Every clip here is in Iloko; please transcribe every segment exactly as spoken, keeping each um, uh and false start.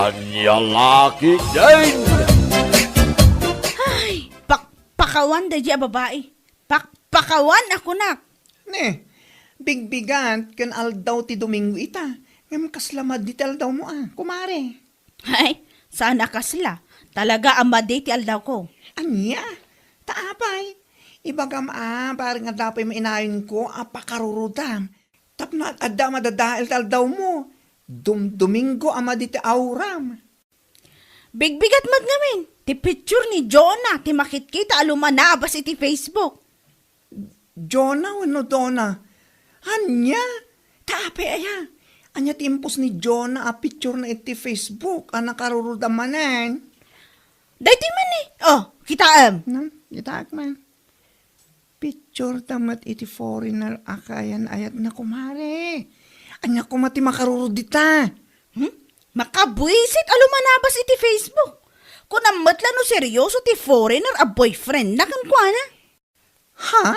Ania la ketdin? Ay, pakpakawan daydi a babai. Pakpakawan a kunak. Ne, bigbigat ken aldaw ti Domingo ita. Ngem kasla madi ti aldawmo a, kumare. Ay, saan a kasla. Talaga a madi ti aldawko. Ania? Ta apay? Ibagam a, bareng adda pay mainayonko a pakarurudam. Tapno ad-, adda madadael ti aldawmo. Dum-, Domingo a madi ti awram. Bigbigat met ngamin, ti picture ni Jonah ti makitkita a lumanabas iti Facebook. Jonah wenno Donna? Ania? Ta apay aya? Ania ti impos ni Jonah a picture na iti Facebook a nakarurudam manen? Daytoy man ni. Oh, kitaem. Na, kitaek man. Picture ta met iti foreigner a kaayan-ayatna, kumare. Ania koma ti makarurod dita? Hmm? Makabuisit a lumanabas iti Facebook. Kunam met la no seryoso ti foreigner a boyfriend na kenkuana. Ha?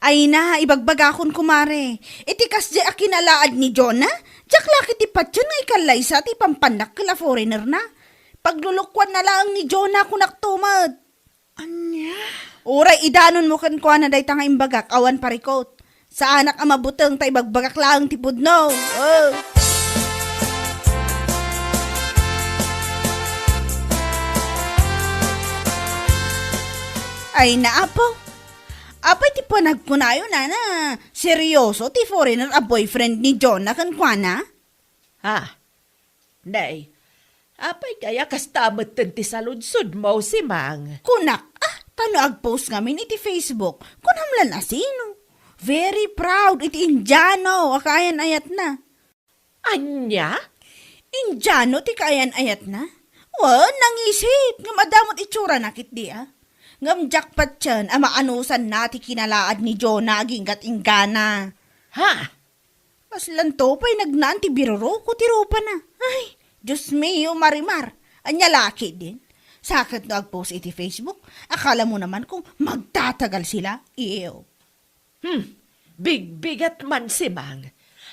Ay na, ibagbagakon, kumare. Iti kasdi a kinalaad ni Jonah, diak la ketdi patien nga ikallaysa ti pampannakkel a foreigner na. Paglulukuan na laeng ni Jonah, kunak to met. Ania? Uray idanonmo kenkuana dayta nga imbagak awan parikot. Saanak a mabuteng ta ibagbagak laeng ti pudno. Oh. Ay, naapo. Apay ti panagkunayo, nana? Seryoso ti foreigner a boyfriend ni Jonah kenkuana? Ha? Nay, apay kaya kasta metten ti saludsodmo, Simang? Kunak, ah, ta no agpost ngamin iti Facebook, kunam lan a sino. Very proud iti Indiano a kaayan-ayatna. Ania? Indiano ti kaayan-ayatna? Wen, nangisit, ngem adda met itsurana ketdi a. Ngem diak patien a maanusanna ti kinalaad ni Jonah aginggat inggana. Ha? Kaslanto pay nagnaan ti biruroko ti rupana. Ay, Dios mio, Marimar. Ania la ketdin? Sa ket no agpost iti Facebook, akalamo naman kung magtatagal sila. Iyo. Hmm, bigbigat man, Simang.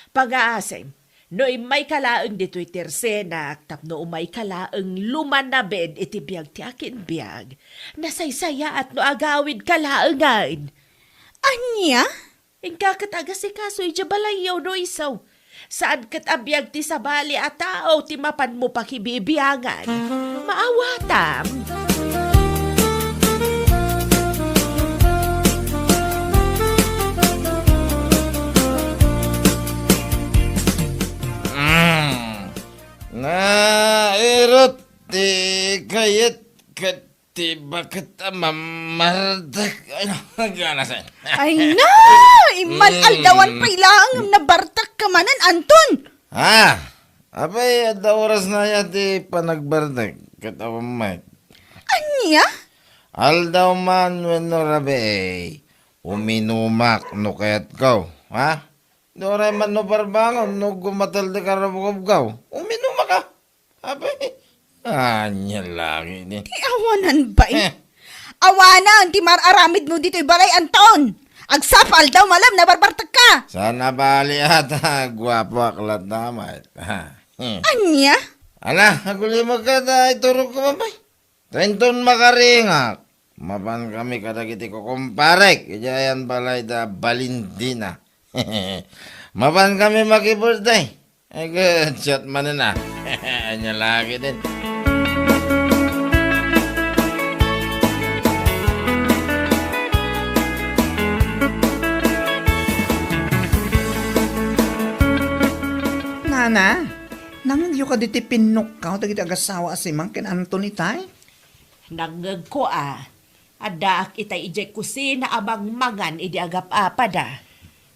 Pangaasim, no immayka laeng ditoy tersenak tapno umayka laeng lumanabed iti biag ti akin biag, nasaysayaat no agawidka laengen. Ania? Inka ket agasikaso idiay balayyo no isu. Saan ket a biag ti sabali a tao ti mapanmo pakibibiangan. Maawatam. Mm. Nairut ti kayat ket ti baket a mamardek. Ay, nagana sa. Ay na! Imman Mm. aldawan pay laeng nabartek ka manen, Anton. Ha? Apay, adda oras na ya ti panagbartek. Ket awan met. Ania? Aldaw man wenno rabii, uminumak no kayatko. Ha? Di uray man no parbangon, no gumatel ti karabukobko. Uminumak a. Apay, ania lagi ni? Ti awanan bay? Eh. Awanan ti mar-aramidmo ditoy balay, Anton! Agsapa aldaw malem, nabarbartek ka! Sana bali ata, guapoak latta met. Ha. Hmm. Ania? Ala, agulimag ka ta, iturog ko, bay. Ta inton makaringak, mapan kami kadagiti kukumparek, idiay ayan balay da Valentina. Mapan kami maki-birthday. Ay, good shot manen, ah. Ania lagi din. Nana, nangngegyo kadi ti pinnukkaw dagiti agassawa a Simang ken Anton itay? Nangngegko a, addaak itay idiay kusina a mangmangan idi agap-apada.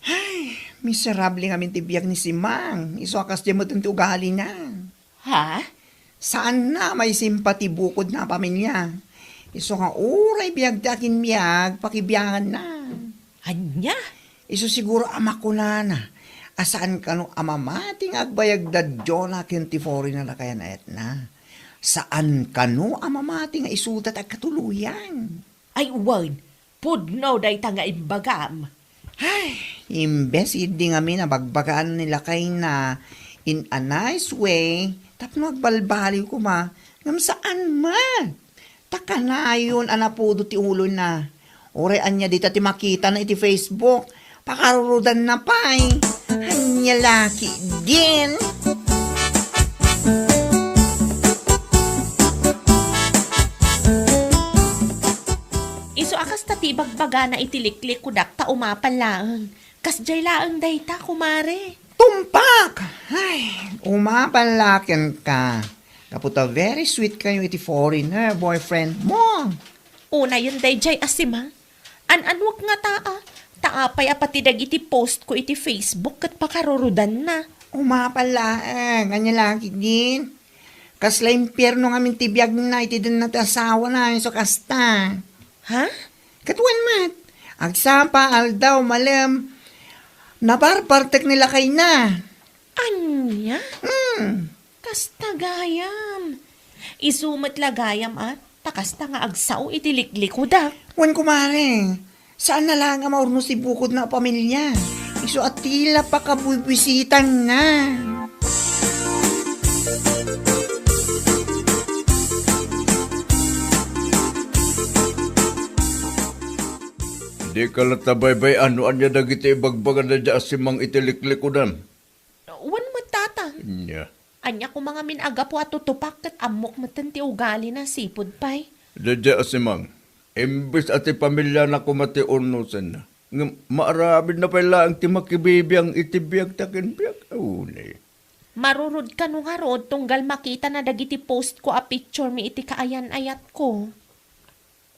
Ay, miserable ngamin ti biag ni Simang. Isu a kasdiay met ti ugalina. Ha? Saanna a maisimpa ti bukodna a pamilia. Isu nga uray biag ti akinbiag, pakibianganna. Ania? Isu siguro a makunana a saan kano a mamati nga agbayag da Jonah ken ti foreigner a kayan-ayatna. Saan kano a mamati nga isuda ti agkatuloyan. Ay, wen, pudno dayta nga imbagam. Ay, imbes idi ngamin a bagbagaan ni lakayna, in a nice way, tapno agbalbaliw koma, ngem saan met. Ta kanayon a napudo ti ulona. Uray ania dita ti makitana iti Facebook, pakarurudanna pay. Ania la ketdin? Isu a kasta ti ibagbagana iti liklikudak ta umapal laeng. Kasdiay laeng dayta, kumare. Tumpak! Ay, umapal la kenka. Gapu ta very sweet kayo iti foreigner boyfriend mo. Unayen daydiay a simang. An-anuak ngata a, ta apay a pati dagiti post ko iti Facebook ket pakarurudanna. Umapal laeng, ania la ketdin? Kasla impierno ngamin ti biagna iti denna ti asawana, isu kasta. Ha? Ket wen met, agsapa, aldaw, malem, nabarbartek ni lakayna. Ania? Hmm. Kasta gayam. Isu met la gayam a, ta kasta nga agsao iti liklikudak. Wen, kumare, saan na laeng a maurnos ti bukodna a pamilia. Isu a tila pakabuybuysitanna. Dika latta baybay-an no ania dagiti ibagbaga daydiay a simang iti liklikudam. Wen met, Tatang. Ania? Ania koma ngamin a gapu a tutupak ket ammok metten ti ugalina, sipud pay. Daydiay a simang, imbes a ti pamiliana koma ti urnosenna, ngem maaramidna pay laeng ti makibibiang iti biag ta ken biag. Unay. Marurod kano ngarud tunggal makitana dagiti post ko a picture mi iti kaayan-ayatko.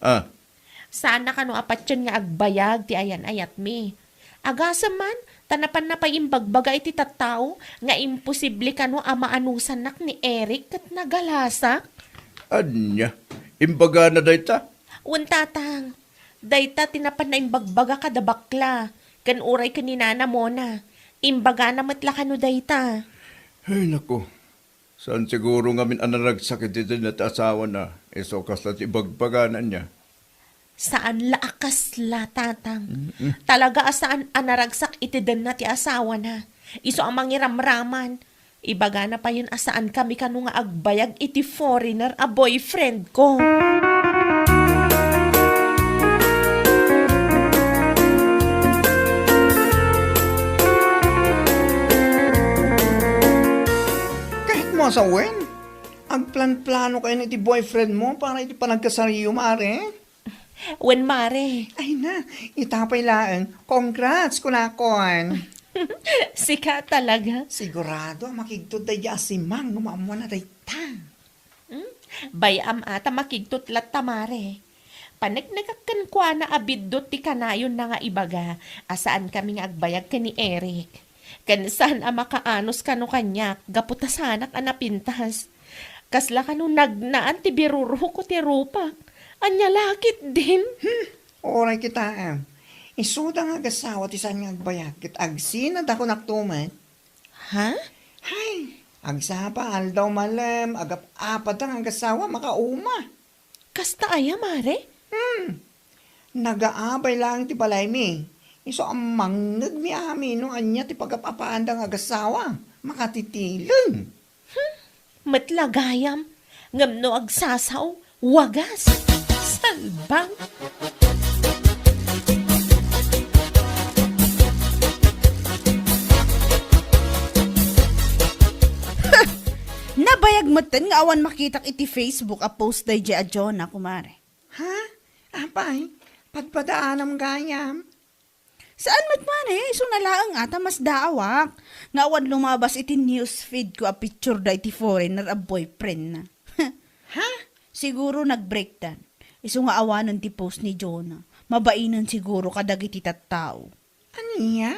Ah. Saanna kano a patien nga agbayag ti ayan-ayatmi. Agasem man, ta napanna pay imbagbaga iti tattao nga imposible kano a maanusannak ni Eric ket nagalasak. Ania? Imbagana dayta? Wen, Tatang. Dayta ti napanna imbagbaga kada bakla, ken uray ken ni Nana Mona. Imbagana met la kano dayta. Ay, naku. Saan siguro ngamin a naragsak iti dayta ti asawana, isu kasta ti ibagbagana ania. Saan la a kasla, Tatang. Mm-mm. Talaga a saan a naragsak iti denna ti asawana. Isu a mangiramraman. Ibagana payen a saan kami kano nga agbayag iti foreigner a boyfriend ko. Kahit mo sa wen, agplanplano kayo iti boyfriend mo para iti panagkasariyo, mare? Wen, mare. Ay na, ita pay laeng. Congrats, kunakon. Sika talaga. Sigurado a makigtot daydi a simang no maammuanna dayta. Hmm? Bay-am a ta makigtot latta, mare. Paneknekak kenkuana a biddut ti kanayonna nga ibaga a saan kami nga agbayag ken ni Eric. Ken saan a makaanus kano kaniak gapu ta saanak a napintas. Kasla kano nagnaan ti birurhok ti rupak. Ania la ketdin? Hmm, uray kitaem. Isuda nga agasawa ti saan nga agbayag ket agsinadako naktumet. Ha? Hay, agsapa, aldaw, malem, agap-apada nga agasawa, makauma. Kasta aya, mare? Hmm. Nagaabay laeng ti balaymi. Isu a mangngegmi amin no ania ti pagap-apaanda nga agasawa. Makatitileng. Hmm. Met la gayam. Ngem no agsasao, wagas. Salbang. Nabayag metten nga awan makitak iti Facebook a post daydiay a Jonah, kumare. Ha? Apay, padpadaanam gayam? Saan met, mare, isu na laeng a ta masdaawak nga awan lumabas iti news feed ko a picture da iti foreigner a boyfriend na. Ha? Siguro nag-breakdan. Isu nga awanen ti post ni Jonah. Mabainen siguro kadagiti tattao. Ania?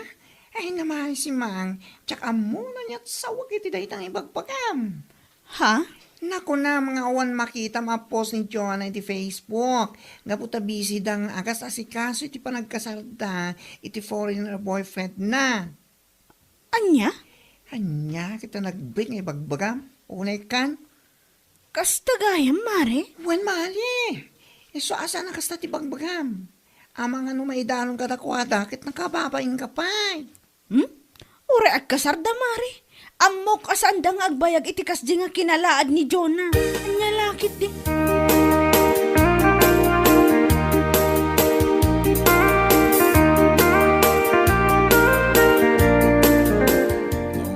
Ay, namay si Mang, diak ammo no aniat sawag iti dayta nga ibagbagam. Ha? Nakunam nga awan makitam a post ni Jonah iti Facebook. Gapu ta busy da nga agas-asikaso iti panagkasarda iti foreigner boyfriend na. Ania? Ania, kita nag-break nga ibagbagam? Unay kan? Kasta gayam, mare? Wen, mali. Isu a saan a kasta ti bagbagam. Amangan no maidanon kadakuada, ket nakababain ka pay. Hmm? Uray agkasarda, mare. Ammok a saanda nga agbayag iti kasdi nga kinalaad ni Jonah. Ania la ketdi?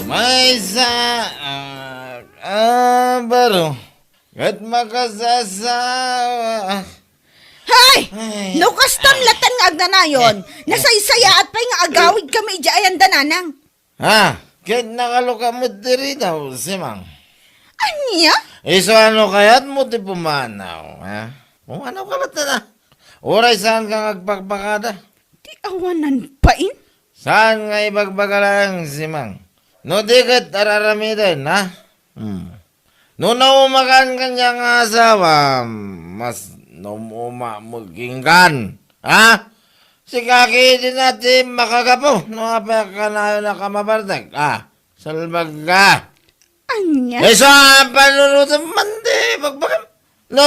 Maysa, ah, ah, baro. Ket makasasawa. Hay! Ay. No kastam latta nga agnanayon, Eh. nasaysayaat pay nga agawidkami idiay ayan da, nanang. Ha? Ket nakaluka met diri daw, Simang. Ania? Isu a no kayatmo ti pumanaw, ha? Pumanawka latta na. Uray saanka nga agpakpakada. Ti awanan bain? Saan nga ibagbaga laeng, Simang? No di ket ar-aramiden, ha? Hmm. No naumakan kaniak nga asawa, mas naum-uma met kenka. Ha? Sika ketdin a ti makagapu no apay a kanayon a mabartek. Ah, salbag ka. Ania? Isu a panunotem man ti bagbagam. No,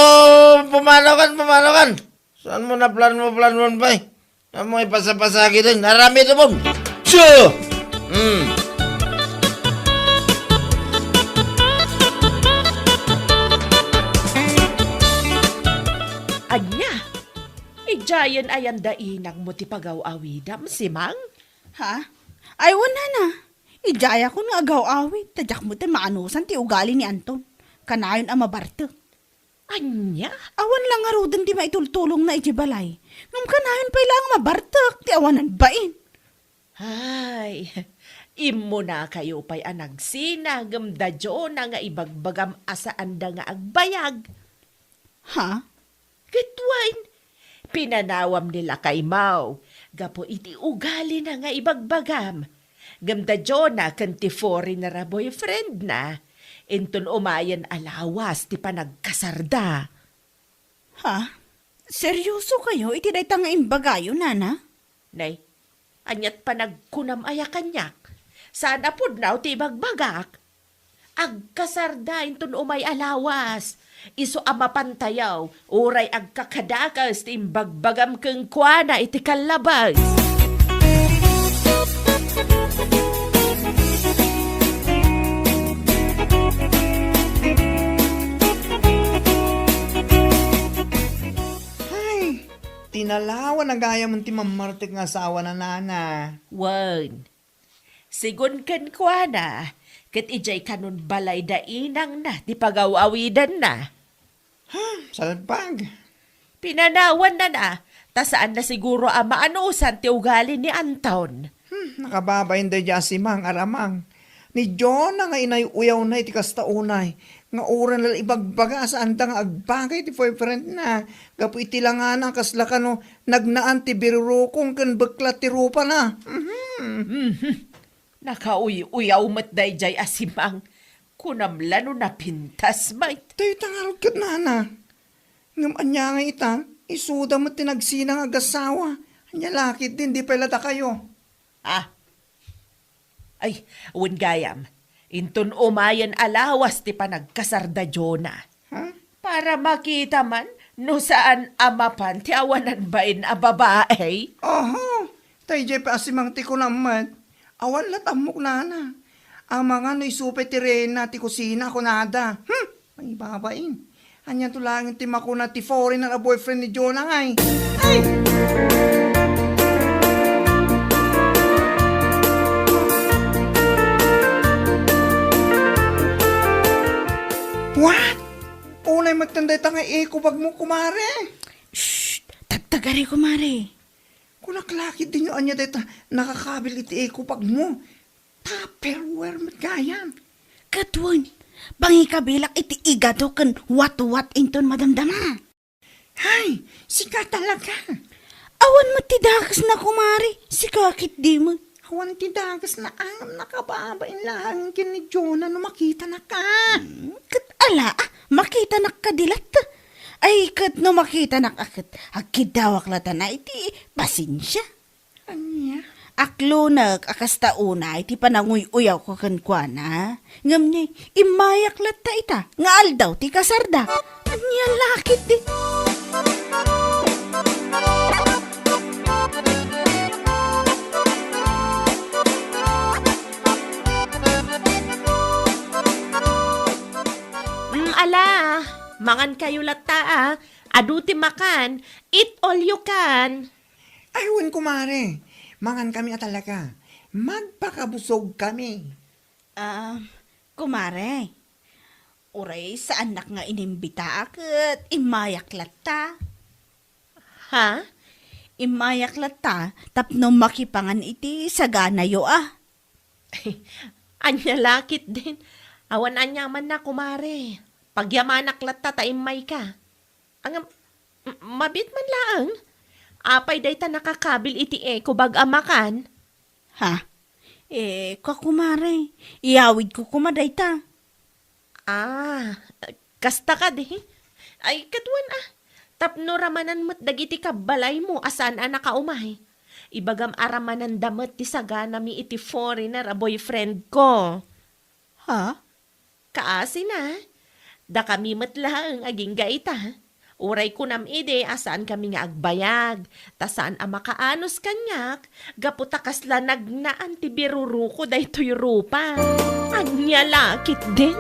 pumanaw kan, pumanaw kan. Saanmo naplanmo-planmon pay? Ammoy pasapasagiden, aramidem. Siya! Hmm. Ania? Idiayen ayan da inangmo ti pagaw-awidam, Simang? Ha? Ay, wen, nana. Idiayakon nga agaw-awid, ta diak met maanusan ti ugali ni Anton. Kanayon a mabartek. Ania? Awan la ngaruden ti maitultulongna iti balay. Ngem kanayon pay laeng mabartek ti awanan bain. Ay, immunakayo pay a nagsina ngem da Jonah nga ibagbagam a saanda nga agbayag. Ha? Ket wen, pinanawam ni lakaymo gapu iti ugalina nga ibagbagam. Ngem da Jonah ken ti foreigner a boyfriendna, inton umayen a lawas ti panagkasarda. Ha? Seryosokayo iti dayta nga imbagayo, nana? Nay, aniat panagkunam aya kaniak? Saan a pudno ti ibagbagak? Agkasarda inton umay a lawas. Isu a mapantayaw, uray agkakadakes ti imbagbagam kenkuana iti kallabes. Ay, tinalawa na gayam ti mammartek nga asawa na, nana. Wen, sigun kenkuana, ket idiay kanon balay da inangna ti pagaw-awidanna. Hmm, salbag. Pinanawannana, ta saanna siguro a maanusan ti ugali ni Anton. Hmm, nakababain daydiay a Simang, aramang. Ni Jonah nga inay-uyawna iti kasta unay, nga uray la ibagbaga a saanda nga agbagay ti boyfriendna, gapu iti langana a kasla kano nagnaan ti birurukong ken beklat ti rupana. Mhm. Mhm. Nakauy-uyaw met daydiay a Simang. Kunam la no napintas met. Dayta ngarud ket, nana. Ngem ania nga ita, isuda met ti nagsina nga agasawa. Ania la ketdin, di pay la dakayo. Ah. Ay, wen gayam. Inton umayen a lawas ti panagkasarda Jonah. Ha? Para makita man no saan a mapan ti awanan bain a babae. Aha, daydiay pay a Simang ti kunam met. Awan la ti ammok, nana. Amangan no isu pay ti reyna ti kusina, kunada. Hmm, mangibabain. Anianto laeng ti makuna ti foreigner a boyfriend ni Jonah, ngay? Ay! What? Unay metten dayta nga eco bag mo, kumare. Shh! Tagtagari, kumare. Kunak lakit dinyo ania dayta nakakabil iti eco bag mo. Tupperware met gayam. Ket wen, pangikabilak iti igado ken watwat inton madamdama. Hay, sika talaga. Awan met ti dakesna, kumare, sika ketdi met. Awan ti dakesna, ngem nakababain laeng ken ni Jonah no makitanaka. Hmm, ket ala, ah, makitanak kadi latta. Ay, ket no makitanak a ket agkiddawak latta na iti pasensia. Ania? Aklonek a kasta unay ti pananguy-uyawko kenkuana. Ngem ni, immayak latta ita nga aldaw ti kasarda. Ania la ketdi? Ala, mangankayo latta, a. Adu ti makan. Eat all you can. Ay, wen, kumare. Mangankami a talaga. Magpakabusogkami. Ah, kumare, uray saannak nga inimbita ket immayak latta. Ha? Immayak latta tapno makipangan iti saganayo a. Ania la ketdin. Awan aniamanna, kumare. Pagyamanak latta ta immayka. Ngem, m-, mabiit man laeng. Apay dayta nakakabil iti eco bag a makan? Ha? Eh, ka kumare, iyawidko koma dayta. Ah, kasta kadi? Ay, kaduan a. Tapno ramanan met dagiti kabbalaymo a saan a nakaumay. Ibagam a ramananda met ti saganami iti foreigner a boyfriend ko. Ha? Kaasina, dakami met laeng agingga ita. Uray kunam idi a saankami nga agbayag, ta saan a makaanus kaniak, gapu ta kasla nagnaan ti biruruko daytoy rupa. Ania la ketdin?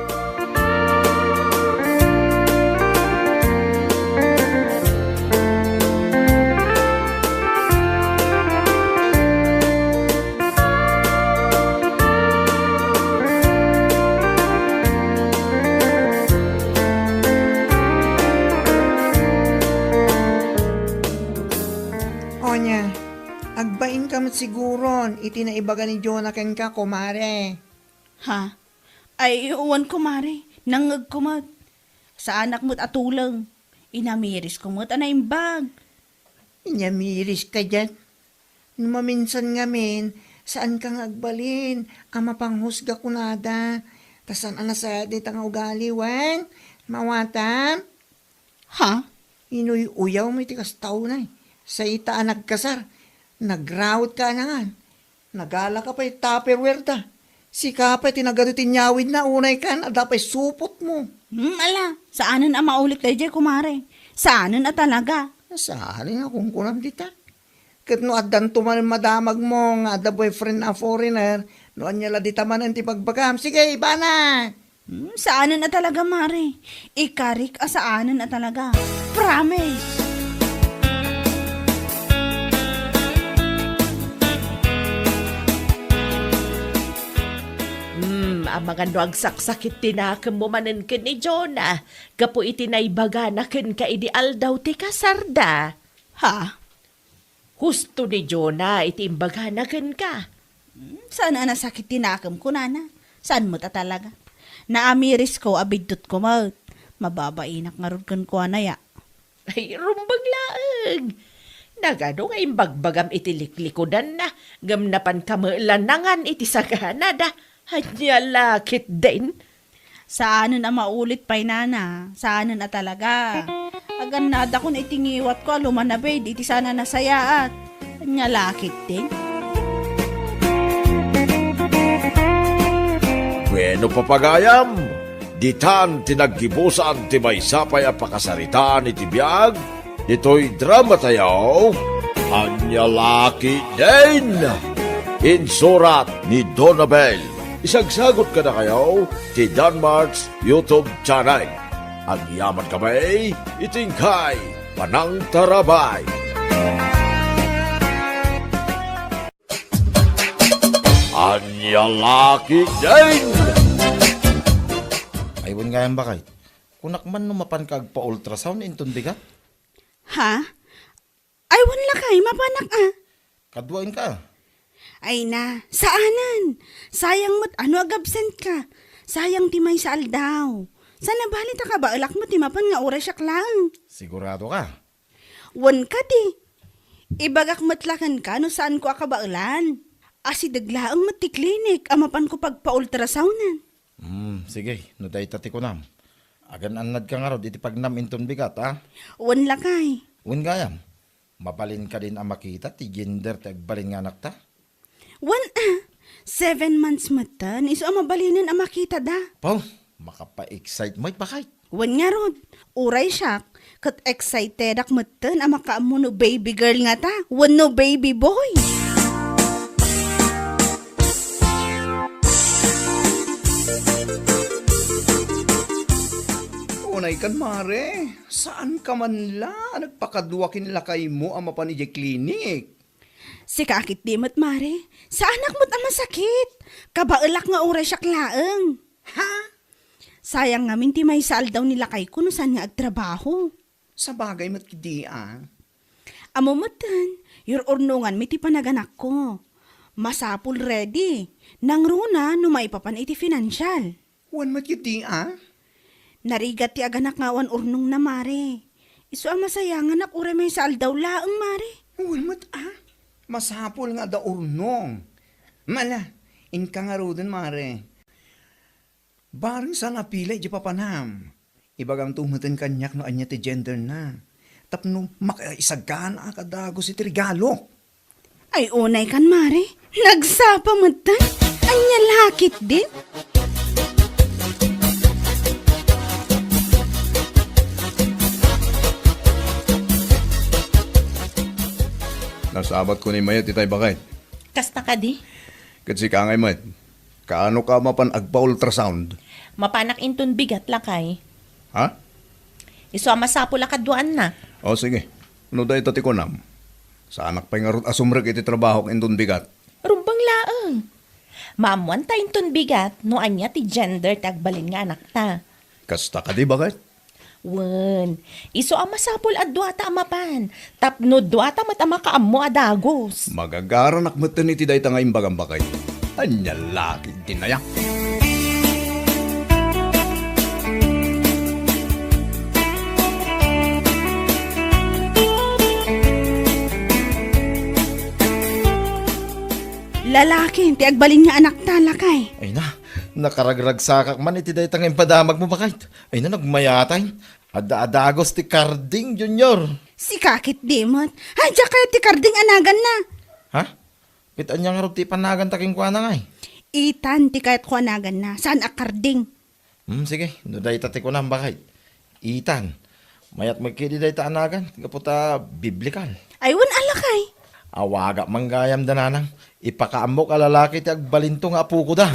Onya, agbainka met siguron iti naibaga ni Jonah kenka, kumare. Ha? Ay, wen, kumare. Nangngegko met. Saanak met a tuleng. Inamirisko met a naimbag. Inyamiris ka diay. No maminsan ngamin, saanka nga agbalin a mapanghusga kunada. Ta saan a nasayaat dayta nga ugali, wen? Mawatam? Ha? Inuy-uyawmo iti kasta unay. Sa ita a nagkasar, nagraut ka a nangan. Nagala ka pay Tupperware da. Sika pay ti nagadu ti inyawidna, unay kan, adda pay supotmo. Hmm, ala, saanen a maulit daydiay, kumare. Saanen a talaga. Saanen a kunkunam dita. Ket no addanto manen madamagmo nga adda boyfriend a foreigner, no ania la dita manen ti bagbagam. Sige, ibana! Hmm, saanen a talaga, mare. Ikarik a saanen a talaga. Promise! Hmm, amangan no agsaksakit ti nakemmo manen ken ni Jonah, gapu iti naibagana kenka idi aldaw ti kasarda. Ha? Husto ni Jonah iti imbagana kenka. Hmm, saan a nasakit ti nakem, kunana. Saan met a talaga. Naamirisko a biddutko met. Mababainak ngarud kenkuana ya. Ay, rumbeng laeng. Nagadu nga imbagbagam iti liklikudanna, ngem napanka met la nangan iti saganada. Ania la ketdin? Saanen a maulit pay, nana. Saanen a talaga. Agannadakon iti ngiwatko a lumanabid iti saan a nasayaat. Ania la ketdin? Bueno, papagayam, ditan ti naggibusan ti maysa pay a pakasaritaan iti biag ditoy drama tayo, Ania la ketdin? Insurat ni Donabel. Isagsagot kadakayo ti Danmart's YouTube channel. Agyaman kami iti inkay panangtarabay. Ania la ketdin? Ay, wen gayam, baket. Kunak man no mapanka agpa-ultrasound inton bigat? Ha? Ay, wen lakay, mapanak a. Kaduaenka. Ay na, saanen. Sayang met a no agabsent ka. Sayang ti maysa aldaw. Saan a bali ta kabaelak met ti mapan nga uray siak laeng. Sigurado ka? Wen kadi. Ibagak met la kenka no saanko a kabaelan. Asideg laeng met ti klinik a mapanko pagpa-ultrasoundan. Hmm, sige, no dayta ti kunam. Agan-annadka ngarud iti pagnam inton bigat, a? Wen lakay. Wen gayam, mabalin kadin a makita ti gender ti agbalin nga anakta? Wen a, seven months metten, isu a mabalinen a makitada. Pau, makapa-excite met, baket. Wen ngarud, uray siak, ket excitedak metten a makaammo no baby girl ngata, wenno baby boy. Ay kan, mare, saan ka man la a nagpakadua ken lakaymo a mapan idiay klinik? Sika a ketdi met, mare. Saanak met a masakit. Kabaelak nga uray siak laeng. Ha? Sayang ngamin ti maysa aldaw ni lakayko no saan nga agtrabaho. Sabagay met ketdi a. Ammo metten, yur-urnonganmi ti panaganakko. Masapul ready. Nangruna no maipapan iti financial. Wen met ketdi a. Narigat ti aganak nga awan urnongna, mare. Isu a masayanganak uray maysa aldaw laeng, mare. Wen met a. Masapul nga adda urnong. Mala, inka ngaruden, mare. Bareng saan a pila idiay papanam. Ibagamto metten kaniak no ania ti genderna. Tapno makaisaganaak a dagus iti regalo. Ay, unay kan, mare. Nagsapa metten. Ania la ketdin? Nasabatko ni mayat itay baket. Kasta kadi? Ket sika ngay met. Kaano ka mapan agpa-ultrasound? Mapanak inton bigat, lakay. Ha? Isu a masapul a kaduaanna. O, sige. No dayta ti kunam, saanak pay ngarud a sumrek iti trabahok inton bigat. Rumbeng laeng. Maammuanta inton bigat no ania ti gender ti agbalin nga anakta. Kasta kadi, baket? Wen, isu a masapul a duata a mapan, tapno duata met a makaammo a dagus. Magagaranak metten iti dayta nga imbagam, baket. Ania la ketdin aya? Lalaki ti agbalin nga anakta, lakay. Ay na, nakaragragsakak man iti dayta nga impadamagmo, baket. Ay na, nagmayatay. Adda a dagus ti Karding, Junior. Sika ketdi met. Ay, diak kayat ti Karding a naganna. Ha? Ket ania ngarud ti ipanaganta kenkuana ngay? Ethan ti kayatko a naganna, saan a Karding. Hmm, sige, no dayta ti kunam, baket. Ethan. Mayat met ketdi dayta a nagan, gapu ta biblikal. Ay, wen a, lakay. Awagak man gayam da, nanang. Ipakaammok a lalaki ti agbalinto nga apokoda.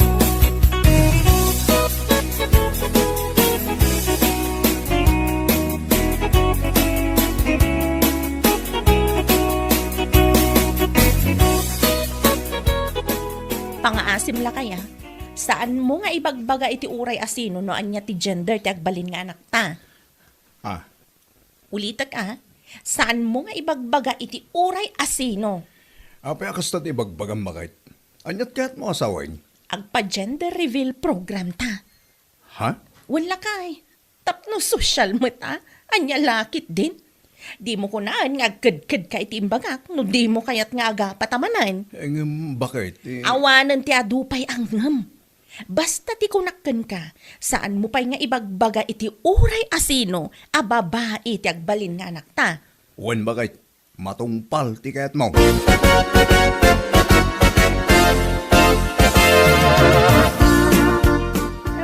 Pangaasim, lakay a. Saanmo nga ibagbaga iti uray a sino no ania ti gender ti agbalin nga anakta. Ah. Ulitek a, saanmo nga ibagbaga iti uray a sino. Apay a kasta ti ibagbagam, baket? Aniat kayatmo a sawen? Agpa-gender reveal program ta. Ha? Wen lakay, tapno sosyal met a, ania la ketdin? Dimo kunaen nga agkedkedka iti imbagak no dimo kayat nga agapata manen. Eh, ngem baket, eh? Awanen ti adu pay a ngem. Basta ti kunak kenka, saanmo pay nga ibagbaga iti uray a sino a babai ti agbalin nga anakta. Wen, baket, matungpal ti kayatmo.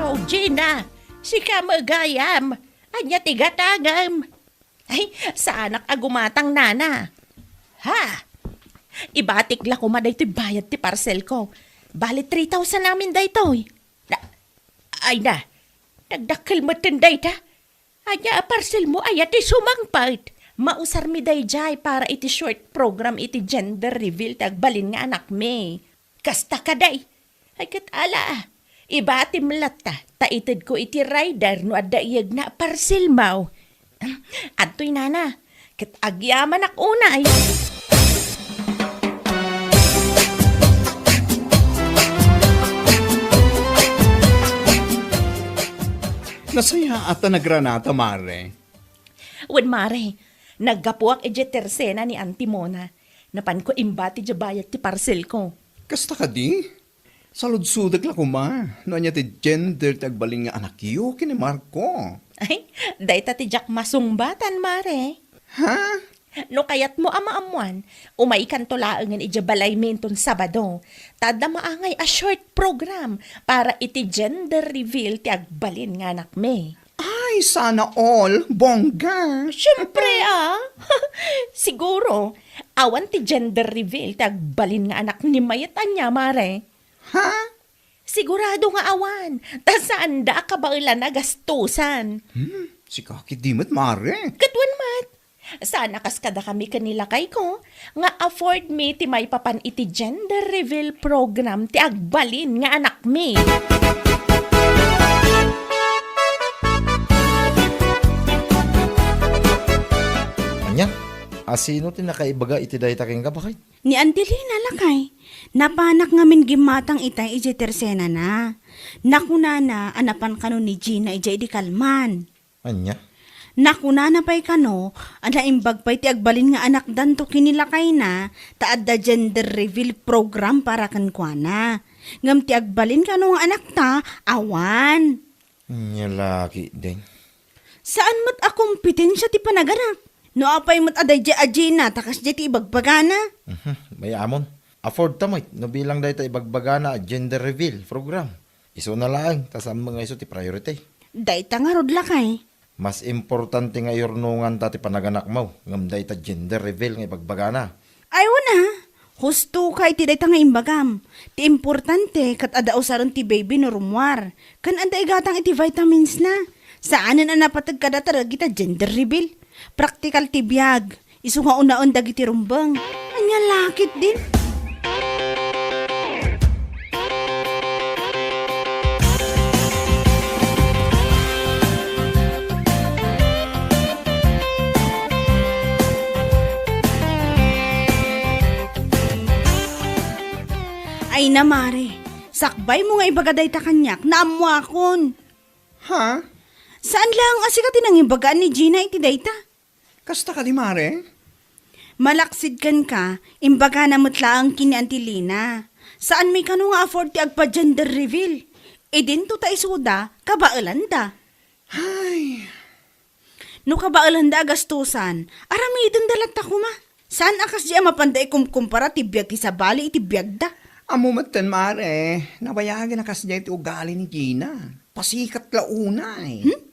Oh, Gina, sika met gayam. Ania ti gatangem? Ay, saanak a gumatang, nana. Ha? Ibatik la koma daytoy bayad ti parcelko. Bali three thousand amin daytoy. Na, ay na, nagdakkel metten dayta. Ania a parcelmo aya ti sumangpet? Mausarmi daydiay para iti short program iti gender reveal ti agbalin nga anakmi. Kasta kadi. Ay, ket ala, ibatim latta, ta itedko iti rider no adda iyegna a parcelmo. Adtoy, nana, ket agyamanak unay. Nasayaat ta nagranata, mare. Wen, mare, naggapuak idiay tersena ni Auntie Mona. Napanko imbati diay bayad ti parcelko. Kasta kadi? Saludsodek la koma no ania ti gender ti agbalin nga anakyo ken ni Marco. Ay, dayta ti diak masungbatan, mare. Ha? No kayatmo a maammuan, umaykanto laengen idiay balaymi inton Sabado. Ta adda maangay a short program para iti gender reveal ti agbalin nga anakmi. Ay, sana all. Bongga. Siyempre, ah. Siguro, awan ti gender reveal ti agbalin nga anak ni mayat ania, mare. Ha? Sigurado nga awan. Ta saanda a kabaelan a gastusan. Hmm? Sika ketdi met, mare. Ket wen met, saan a kas kadakami ken ni lakayko nga afford mi ti maipapan iti gender reveal program ti agbalin nga anakmi. Ania? Asino ti nakaibaga iti dayta kenka, baket? Ni Angelina, lakay. Napanak ngamin gimmatang itay idiay tersenana. Nakunana a napan kano ni Gina idiay idi kalman. Ania? Nakunana pay kano a naimbag pay ti agbalin nga anakdanto ken ni lakayna ta adda gender reveal program para kenkuana. Ngem ti agbalin kano nga anakta, awan. Ania la ketdin? Saan met a kompetensia ti panaganak. No apay met a daydiay a Gina ta kasdiay ti ibagbagana. Mhm, mayamon. Afford ta met no bilang dayta ibagbagana a gender reveal program. Isuna laeng ta saan met nga isu ti priority. Dayta ngarud, lakay. Mas importante nga iyurnonganta ti panaganakmo ngem dayta gender reveal nga ibagbagana. Ay, wen a, husto ka iti dayta nga imbagam. Ti importante ket adda usaren ti baby no rummuar. Ken adda igatang iti vitamins na. Saanen a napateg kadata dagita gender reveal. Praktikal ti biag. Isu nga unaen dagiti rumbeng. Ania la ketdin? Ay na, mare. Sakbaymo nga ibaga dayta kaniak, naammoakon. Ha? Saan laeng a sika ti nangibagaan ni Gina iti dayta? Kasta kadi, mare? Malaksid kenka, imbagana met laeng ken ni Angelina. Saanmi kano nga afford ti agpa-gender reveal. Idinto ta isuda, kabaelanda. Ay. No kabaelanda a gastusan, aramidenda latta koma. Saan a kasdi a mapanda ikumkumpara ti biag ti sabali iti biagda? Ammo metten, mare, nabayagen a kasdiay ti ugali ni Gina. Pasikat la unay. Hmm?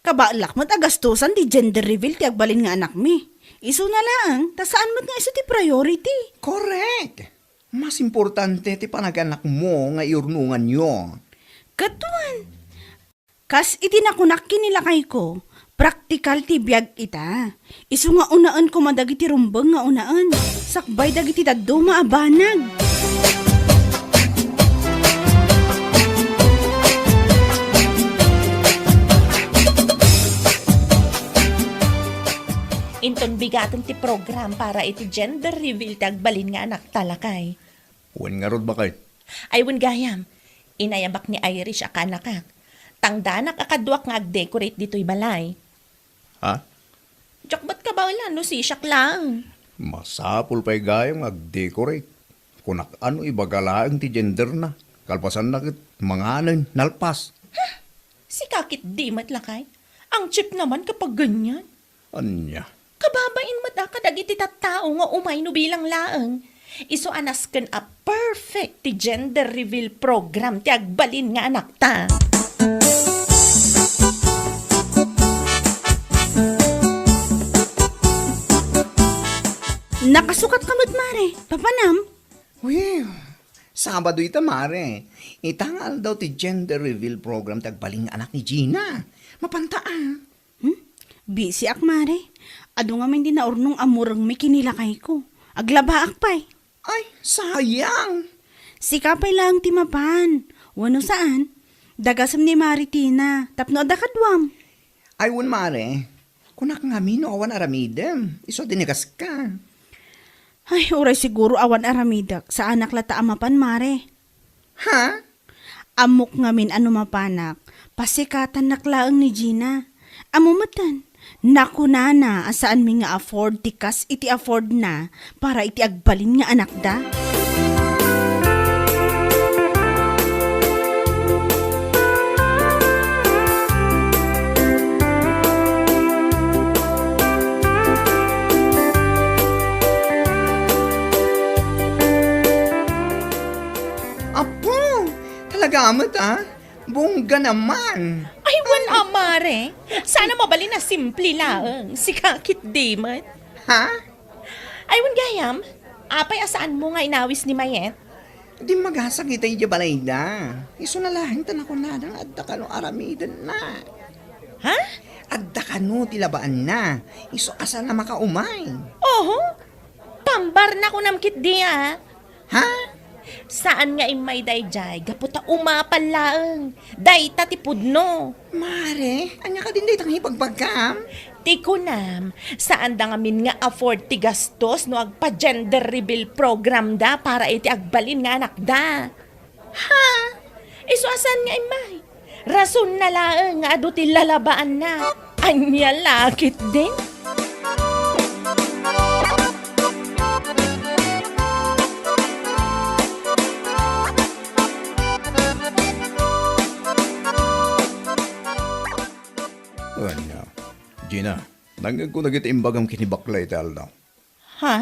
Kabaelak met a gastusan ti gender reveal ti agbalin nga anakmi. Isuna laeng, ta saan met nga isu ti priority. Correct! Mas importante ti panaganakmo nga iyurnonganyo. Ket wen, kas iti nakunak ken ni lakayko, praktikal ti biag ita. Isu nga unaen koma dagiti rumbeng nga unaen, sakbay dagiti dadduma a banag. Inton bigaten ti program para iti gender reveal ti agbalin nga anakta, lakay. Wen ngarud, baket? Ay, wen gayam. Inayabak ni Irish a kaanakak. Tangdanak a kaduak nga agdecorate ditoy balay. Ha? Diak met kabaelan no sisiak laeng. Masapul pay gayam nga agdecorate. Kunak a no ibaga laeng ti genderna. Kalpasanna ket manganen, nalpas. Huh! Sika ketdi met, lakay. Ang cheap naman kapag ganyan. Ania? Kababain met a kadagiti tattao nga umay no bilang laeng. Isu a nasken a perfect ti gender reveal program ti agbalin nga anakta. Nakasukat ka met, mare. Papanam? Uy, Sabado ita, mare. Ita nga aldaw ti gender reveal program ti agbalin nga anak ni Gina. Mapanta a. Hmm? Bisiak, mare. Adu ngamin ti naurnong a murengmi ken ni lakayko. Aglabaak pay. Ay, sayang! Sika pay laeng ti mapan. Wenno saan? Dagasem ni Mare Tina, tapno adda kaduam. Ay, wen, mare. Kunak ngamin no awan aramidem. Isu a dinagaska. Ay, uray siguro awan aramidek. Saanak latta a mapan, mare. Ha? Ammok ngamin a no mapanak, pasikatannak laeng ni Gina. Ammo metten, nakunana a saanmi nga afford ti kas iti affordna para iti agbalin nga anakda. Apo, talaga met, ah? Bongga naman. Ay, wen a, mare. Sana mabalin a simple laeng. Sika ketdi met. Ha? Ay, wen gayam, apay a saanmo nga inawis ni Mayet? Dimmagasakita idiay balayda. Isuna laeng ta nakunana nga adda kano aramidenna. Ha? Ad-, kano ti labaanna. Isu a saan a makaumay. Oho, pambarna kunam ketdi a. Ha? Saan nga immay daydiay, gapu ta umapal laeng. Dayta ti pudno. Mare, ania kadin dayta nga ibagbagam? Ti kunam, saan da ngamin nga afford ti gastos no agpa-gender reveal program da para iti agbalin nga anakda. Ha? Isu a saan nga immay? Rason na laeng nga adu ti lalabaanna. Ania la ketdin? Ania? Gina, nangngegko dagiti imbagam ken ni Bakla iti aldaw. Ha?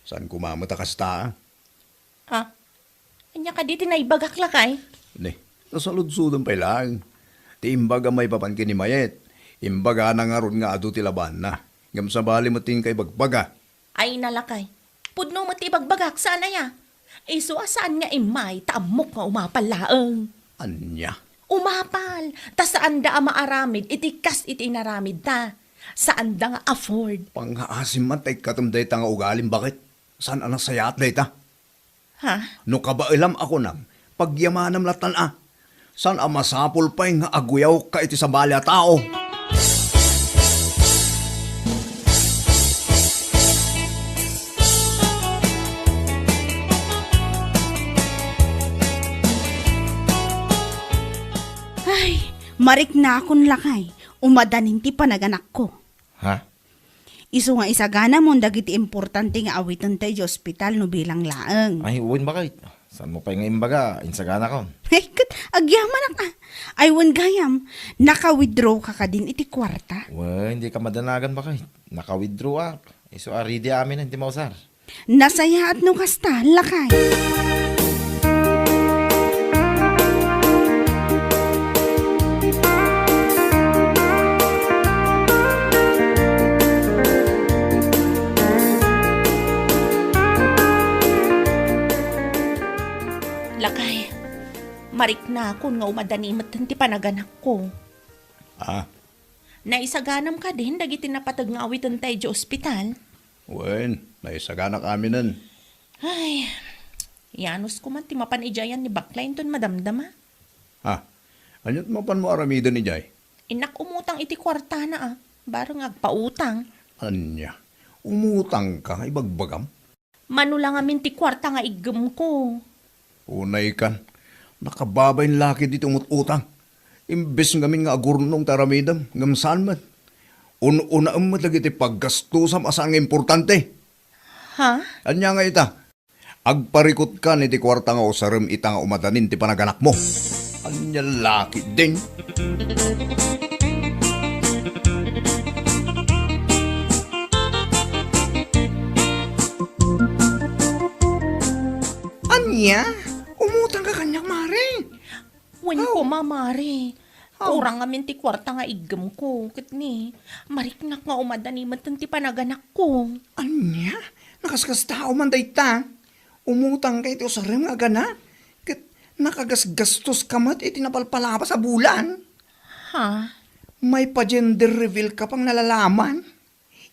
Saan koma met a kasta? Ha? Ania kadi ti naibagak, lakay? Ne, nasaludsodem pay laeng. Ti imbagam maipapan ken ni Mayet, imbagana ngarud nga adu ti labaanna. Ngem sabali met ti inka ibagbaga. Ay, nalakay. Pudno met ti ibagbagak, saan aya? Isu a saan nga immay, ta ammok nga umapal laeng. Ania? Umapal, ta saanda a maaramid iti kas iti inaramidda. Saanda nga afford. Pangngaasim man ta ikkatem dayta nga ugalim, baket? Saan a nasayaat dayta? Ha? No kabaelam a kunam, pagyamanam lattan a. Saan a masapul pay nga aguyawka iti sabali a tao? Ay, mariknakon, lakay, umadanin ti panaganakko. Ha? Isu nga isaganamon dagiti importante nga awitenta idiay ospital no bilang laeng. Ay, wen, baket. Saanmo pay nga imbaga, insaganakon? Ay, ket agyamanak a. Ay, wen gayam, naka-withdraw ka kadin iti kuarta? Wen, dika madanagan, baket. Naka-withdraw ak. Isu a ready amin ti mausar. Nasayaat no kasta, lakay. Lakay, mariknakon nga umadani metten ti panaganakko. Ah? Naisaganam kadin dagiti napateg nga awitenta idiay ospital? Wen, naisaganak aminen. Ay, yanusko man ti mapan idiay ni Bakla inton madamdama. Ha? Aniat mapanmo aramiden idiay? Innak umutang iti kuartana a, bareng agpautang. Ania? Umutangka, ibagbagam? Mano la ngamin ti kuarta nga iggemko. Unaykan, nakababain la ketdi ti umut-utang. Imbes ngamin nga agurnong ti aramidem, ngem saan met. Un-unaem met dagiti paggastusam a saan nga importante. Ha? Ania nga ita? Agparikutkan iti kuarta nga usarem ita nga umadanin ti panaganakmo. Ania la ketdin? Ania? Umutangka kaniak, mare? Wen koma, mare. Aw. Kurang ngamin ti kuarta nga iggemko. Ket ni, mariknak nga umadani metten ti panaganakko. Ania? Nakaskastao man dayta? Umutangka iti usarem nga agana, ket nakagasgastoska met iti napalpalabas a bulan. Ha? Maipa-gender reveal ka pay nalalaman.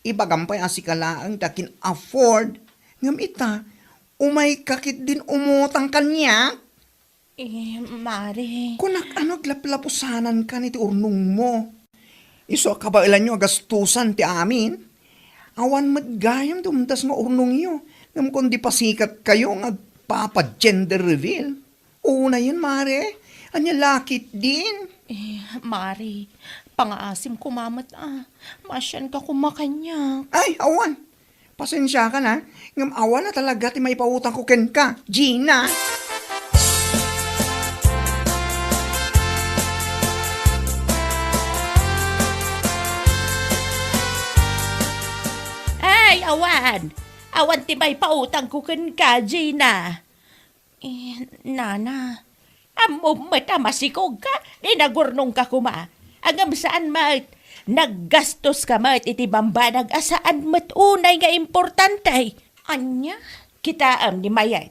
Ibagam pay a sika laeng ti akin-afford, ngem ita, umayka ketdin umutang kaniak. Eh, mare. Kunak, ano, aglaplapusanankan iti urnongmo? Isu a kabaelanyo a gastusan ti amin. Awan met gayam ti umdas nga urnongyo, ngem kundi pasikatkayo nga agpapa-gender reveal. Unayen, mare. Ania la ketdin? Eh, mare, pangaasim koma met a. Maasianka koma kaniak. Ay, awan. Pasensiakan a, ngem awan a talaga ti maipautangko kenka, Gina. Ay, awan. Awan ti maipautangko kenka, Gina. Eh, nana, ammom met a masikogka, ni nagurnongka koma. Ngem saan met, naggastoska met iti bambanag a saan met unay nga importante. Ania? Kitaem ni Mayet.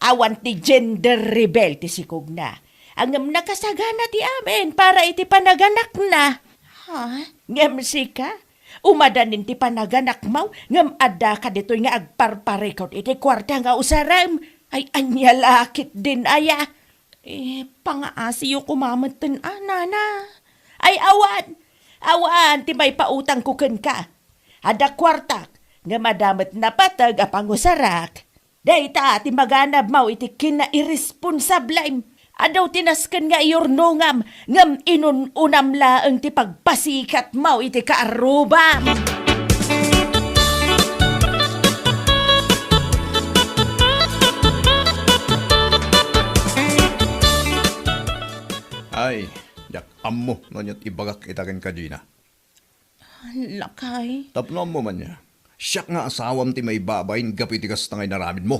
Awan ti gender reveal ti sikogna. Ngem nakasagana ti amin para iti panaganakna. Ha? Ngem sika, umadanin ti panaganakmo, ngem adda ka ditoy nga agparparikut iti kuarta nga usarem. Ay, ania la ketdin aya? Eh, pangaasiyo koma metten a, nana. Ay, awan! Awan ti maipautangko kenka. Adda kuartak, ngem adda met napateg a pangusarak. Dayta ti maganabmo iti kinairesponsablem. Adu ti nasken nga iyurnongam, ngem inun-unam laeng ti pagpasikatmo iti kaarrubam. Ay, diak ammo no ania't ibagak ita kenka, Gina. Lakay. Tapno ammo man ya, siak nga asawam ti maibabain gapu iti kasta nga inaramidmo.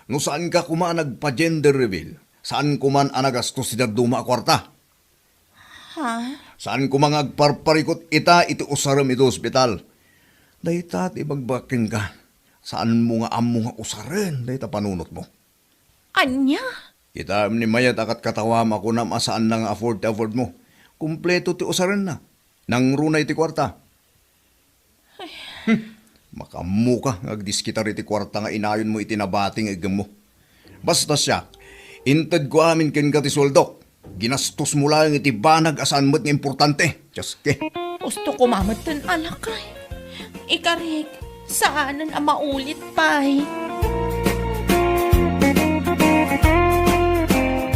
No saanka koma a nagpa-gender reveal, saan koman a nagastos ti dadduma a kuarta. Ha? Saan koma nga agparparikut ita iti usarem iti ospital. Dayta ti ibagbagak kenka. Saanmo nga ammo nga usaren dayta panunotmo. Ania? Kitaem ni mayat a katkatawam a kunam a saanna nga afford ti afford mo. Kompleto ti usarenna. Nangruna iti kuarta. Hmm. Makaammoka nga agdiskitar iti kuarta nga inayonmo iti nabati nga iggemmo. Basta siak, intedko amin kenka ti sueldok. Ginastosmo laeng iti banag a saan met nga importante. Dioske. Gusto ko mametten a lakay. Ikarik, saanen a maulit pay.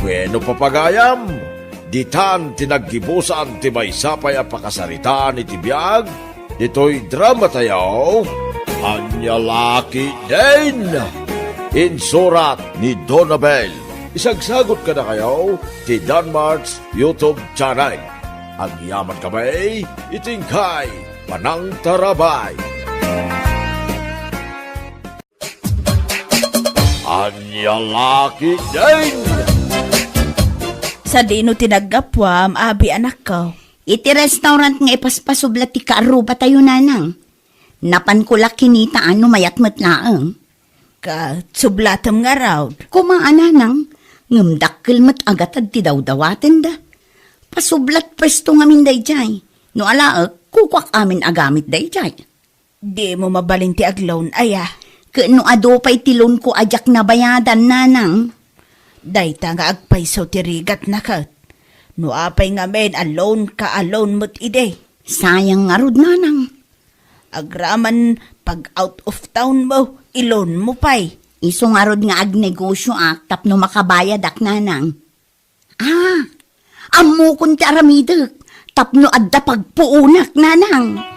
Bueno, papagayam, ditan ti naggibusan ti maysa pay a pakasaritaan iti biag ditoy drama tayo, Ania La Ketdin. Insurat ni Donabel. Isagsagot kadakayo ti Danmart's YouTube channel. Agyaman kami iti inkay panangtarabay. Ania La Ketdin. Sadino ti naggapuam, abi, anakko? Iti restaurant nga ipaspasublat ti kaarruba tayo, nanang. Napanko la kinitaan no mayat met laeng. Ket sublatem ngarud. Koma a, nanang, ngem dakkel met a gatad ti dawdawatenda. Pasublat pwesto ngamin daydiay. No alaek, kukuak amin a gamit daydiay. Dimo mabalin ti ag-loan aya? Ket no adu pay ti loanko a diak nabayadan, nanang? Dayta nga agpayso ti rigatna ket. No apay ngamin a loanka a loan met idi? Sayang ngarud, nanang. Agraman pag out of town mo, i-loan mo pay. Isu ngarud nga agnegosioak tapno makabayadak, nanang. Ah, ammokon ti aramidek tapno adda pagpuonak, nanang.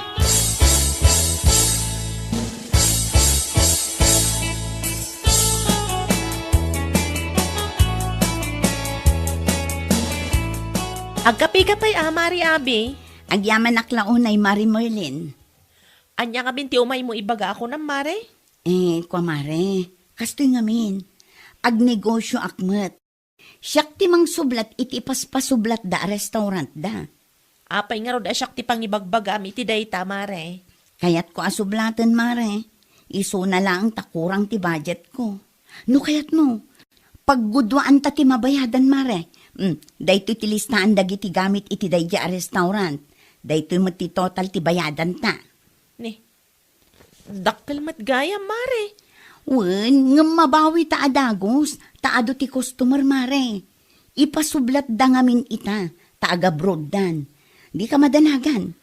Agkapika pay a, Mari Abi? Agyamanak la unay, Mari Merlin. Ania ngamin ti umaymo ibaga a kunam, Mare? Eh, kua, Mare, kastoy ngamin. Agnegosioak met. Siak ti mangsublat iti ipaspasublatda a restaurantda. Apay ngarud a siak ti pangibagbagam iti dayta, Mare? Kayatko a sublaten, Mare. Isuna laeng ta kurang ti budgetko. No kayatmo, pagguduaanta ti mabayadan, Mare. Mm, daytoy ti listaan dagiti gamit iti daydiay a restaurant. Daytoy met ti total ti bayadanta. Ni, Dakkel met gayam, Mare. Wen, ngem mabawi ta a dagus, ta adu ti customer, Mare. Ipasublatda ngamin ita, ta agabroaddan. Dika madanagan.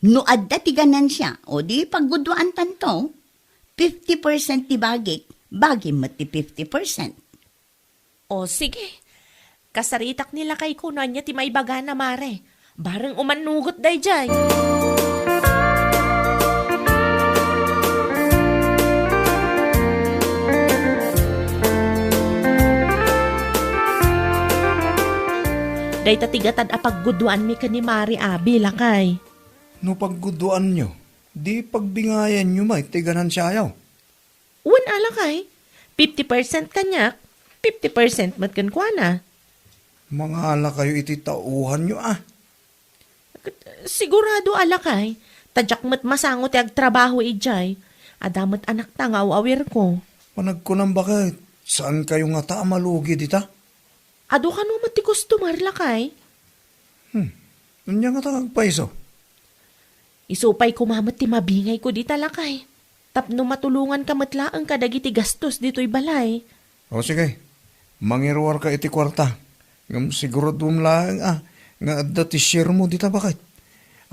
No adda ti ganansia, o di pagguduaantanto, fifty percent ti bagik, bagim met ti fifty percent. O, sige. Kasaritak ni lakayko no ania ti maibagana, Mare. Bareng umannugot daydiay. Dayta ti gatad a pagguduanmi ken ni Mare Abi, lakay. No pagguduanyo, di pagbingayanyo met ti ganansiayo. Wen a, lakay, fifty percent kaniak, fifty percent met kenkuana. Mangalakayo iti tauhanyo a. Sigurado a, lakay, ta diak met masango ti agtrabaho idiay. Adda met anakta nga aw-awirko. Panagkunam baket, saankayo ngata a malugi dita? Adu kano met ti customer, lakay? Hmm. Ania ngata nga agpayso? Isu pay koma met ti mabingayko dita, lakay. Tapno matulonganka met laeng kadagiti gastos ditoy balay. O sige, mangiruarka iti kuarta. Ngem siguraduem laeng a nga adda ti sharemo dita, baket.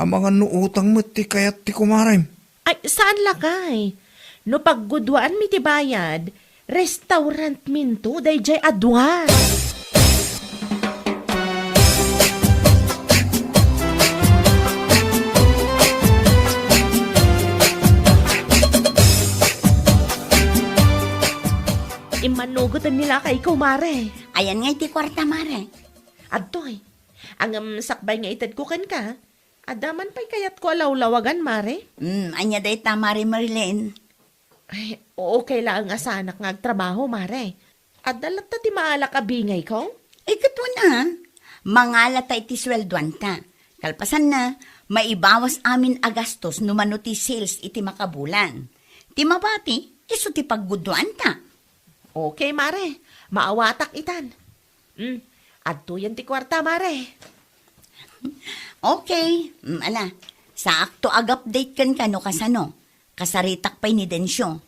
Amangan no utang met ti kayat ti kumarem. Ay, saan, lakay. No pagguduaanmi ti bayad, restaurantminto daydiay a dua. Immanugoten ni lakayko, mare. Ayan nga iti kuarta, mare? Adtoy. Ngem sakbay nga itedko kenka, adda man pay kayatko a lawlawagan, mare? Hmm, ania dayta, Mare Merlin? Ay, okay laeng a saanak nga agtrabaho, mare. Adda latta ti maalak a bingayko? Ay, ket wen a, mangalata iti sueldoanta. Kalpasanna, maibawas amin a gastos no mano ti sales iti makabulan. Ti mabati, isu ti pagguduanta. Okay, mare. Maawatak itan. Mm, adtoyen ti kuarta, mare. Okay. Mm, ala, saakto ag-update kenka no kasano. Kasaritak pay ni Dencio.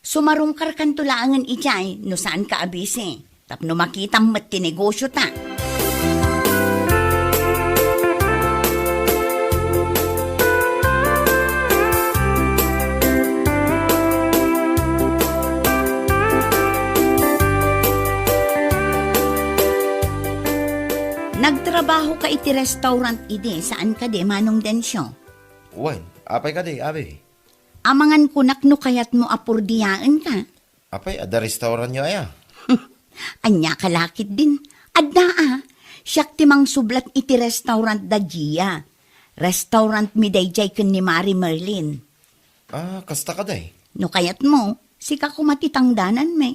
Sumarungkarkanto laengen idiay no saanka a busy. Tapno makitam met ti negosiota. Nagtrabahoka iti restaurant idi, saan kadi, Manong Dencio? Wen, apay kadi, abi? Amangan kunak no kayatmo a purdiaenka. Apay, adda restaurantyo aya? Ania ka la ketdin? Adda a. Siak ti mangsublat iti restaurant da Gia. Restaurantmi daydiay ken ni Mare Merlin. Ah, kasta kadi? No kayatmo, sika koma ti tangdananmi.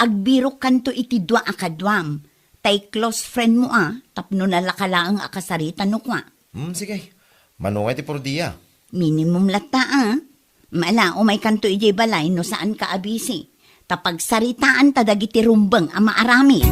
Agbirokkanto iti dua a kaduam, tay close friendmo a, tapno nalaka laeng a kasarita no kua. Hmm, sige. Mano ngay ti purdia? Minimum latta a. Mala, umaykanto idiay balay no saanka a busy. Ta pagsaritaanta dagiti rumbeng a maaramid.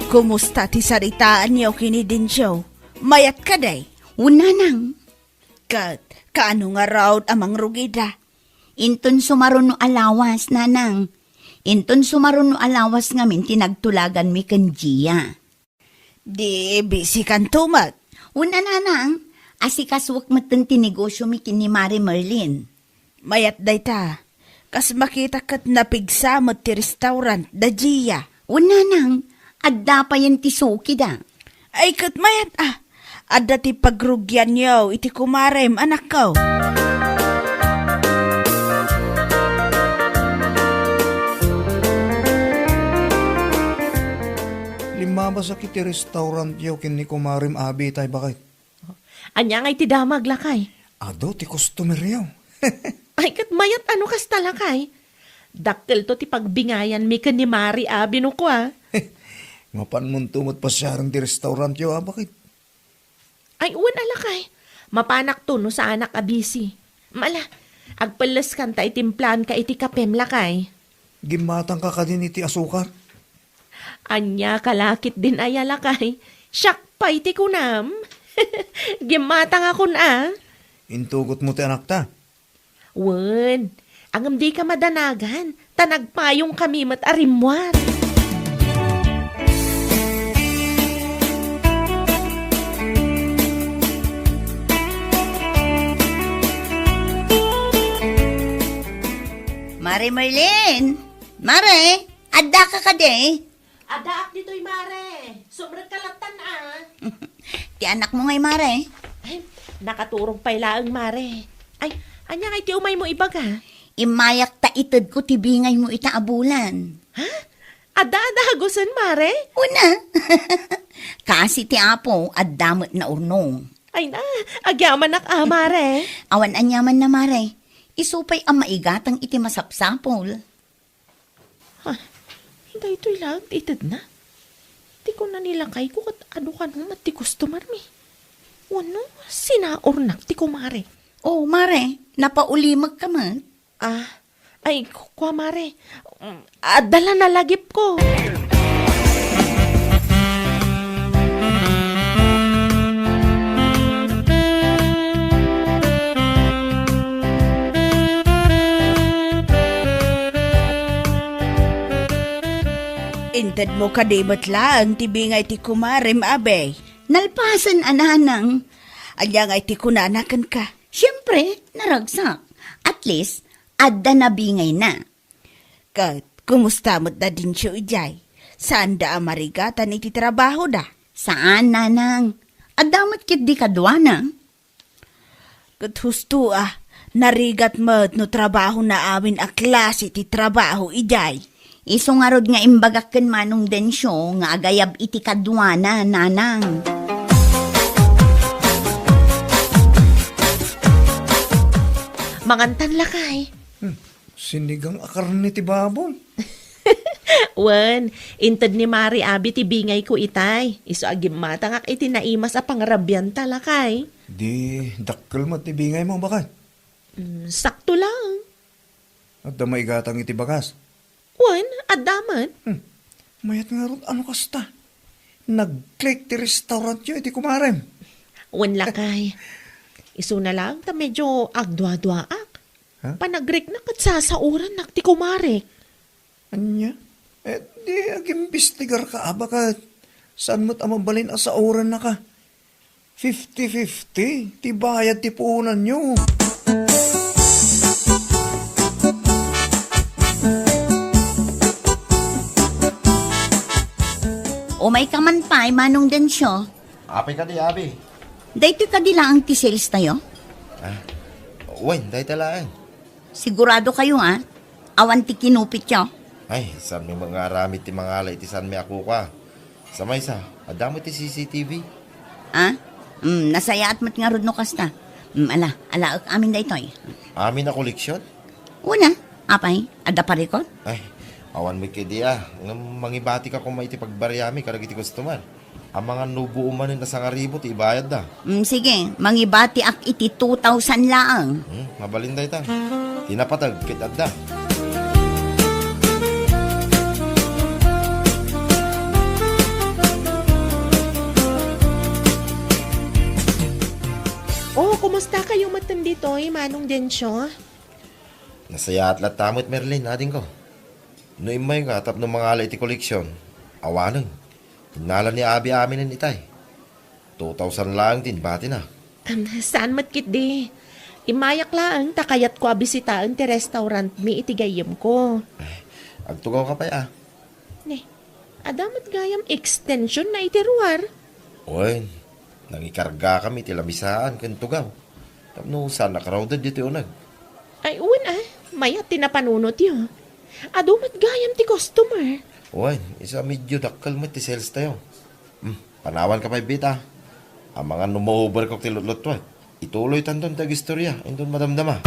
Kumusta ti saritaanyo ken ni Dencio? Mayat kadi? Wen, nanang. Ket, kaano ngarud a mangrugida? Inton sumaruno a lawas, nanang. Inton sumaruno a lawas ngamin ti nagtulaganmi ken Gia. Di bisikanto met? Wen a, nanang, asikasuek metten ti negosiomi ken ni Mare Merlin. Mayat dayta. Kas makitak ket napigsa met ti restaurant da Gia. Wen, nanang, adda payen ti sukida. Ay, ket mayat a. Adda ti pagrugianyo iti kumarem, anakko. Limmabasak iti restaurantyo ken ni kumarem Abi tay baket. Ania ngay ti damag, lakay? Adu ti customeryo. Ay, ket mayat a no kasta, lakay. Dakkelto ti pagbingayanmi ken ni Mare Abi no kua. Mapanmonto met pasiaren ti restaurantyo a baket. Ay, wen a, lakay. Mapanakto no saanak a busy. Mala, agpelleskanta iti timplaanka iti kapem, lakay. Gimmatangka kadin iti asukar? Ania ka la ketdin aya, lakay? Siak pay ti kunam. Gimmatangakon a. Intugotmo ti anakta? Wen, ngem dika madanagan, ta nagpayongkami met a rimmuar. Mare Merlin! Mare! Addaka kadi? Addaak ditoy, Mare. Sumrekka lattan a. Ti anakmo ngay, Mare? Ay, nakaturog pay laeng, Mare. Ay, ania ngay ti umaymo ibaga? Immayak ta itedko ti bingaymo ita a bulan. Ha? Adda a dagusen, Mare? Wen a. Kaasi ti Apo, adda met naurnong. Ay na, agyamanak a, Mare. Awan aniamanna, Mare. Isu pay a maigatang iti masapsapul. Ha, daytoy laeng ti itedna. Ti kuna ni lakayko ket adu kano met ti customermi. Wenno, sinaurnak ti kumare. Oh, mare, napaulimekka met? Ah, ay, ku-, kua, mare. Mm, adda la nalagipko. Intedmo kadi met laeng ti bingay ti kumarem, Abi? Nalpasen a, nanang. Ania ngay ti kunana kenka? Siempre, naragsak. At least, adda nabingayna. Ket, kumusta met da Dencio idiay? Saanda a marigatan iti trabahoda? Saan, nanang. Adda met ketdi kaduana. Ket husto a, narigat met no trabahona amin a klase ti trabaho idiay. Isu ngarud nga imbagak ken Manong Dencio nga agayab iti kaduana, nanang. Mangantan, lakay. Hmm, sinigang a karne ti baboy. Wen, inted ni Mari Abi ti bingayko itay. Isu a gimmatangak iti naimas a pangrabianta, lakay. Di dakkel met ti bingaymo, baket? Mm, sakto lang. Adda maigatang iti bagas? Wen, adda met. Hmm. Mayat ngarud a no kasta. Nag-click ti restaurantyo iti kumarem. Wen, lakay. Isuna lang ta medyo agduaduaak. Ha? Panagrikna ket sasaorannak ti kumarek. Ania? Eh, di agimbestigarka a baket. Saan met a mabalin a saorannaka? Fifty fifty ti bayad ti puonanyo. Umayka man pay, Manong Dencio. Apay kadi, Abi? Daytoy kadi laeng ti sales tayo? Ah, wen, dayta laeng. Sigurado kayo, ha? Awan ti kinupityo? Ay, saanmi nga aramid ti mangala iti saanmi a kukua. Sa maysa, adda met ti C C T V. Ah? Mm, nasayaat met ngarud no kasta. Mm, ala, alaek amin daytoy. Amin a koleksion? Una, apay, adda parikot? Ay, awan met kadi a. Ngem mangibatika koma iti pagbariami kadagiti customer. Amangan no buo manen a sangaribu ti ibayadda. Mm, sige, mangibatiak iti two thousand laeng. Hmm, mabalin dayta. Ti napateg ket adda. Oh, kumusta kayo metten ditoy, Manong Dencio? Nasayaat latta met, Merlin, adingko. No immayka tapno mangala iti koleksion, awanen. Innala ni Abi aminen itay. Two thousand laeng ti inbatina. Am, saan met ketdi. Immayak laeng ta kayatko a bisitaen ti restaurantmi iti gayyemko. Ay, agtugawka pay a. Ne, adda met gayam extension na iti ruar. Wen, nangikargakami iti lamisaan ken tugaw. Tapno saan a crowded ditoy uneg. Ay, wen a, mayat ti napanunotyo. Adu met gayam ti customer. Wen, isu a medyo dakkel met ti sales tayo. Hmm, panawanka pay, Bita. Amangan no ma-overcook ti lutlutuek. Ituloytanton ti agistorya, inton madamdama.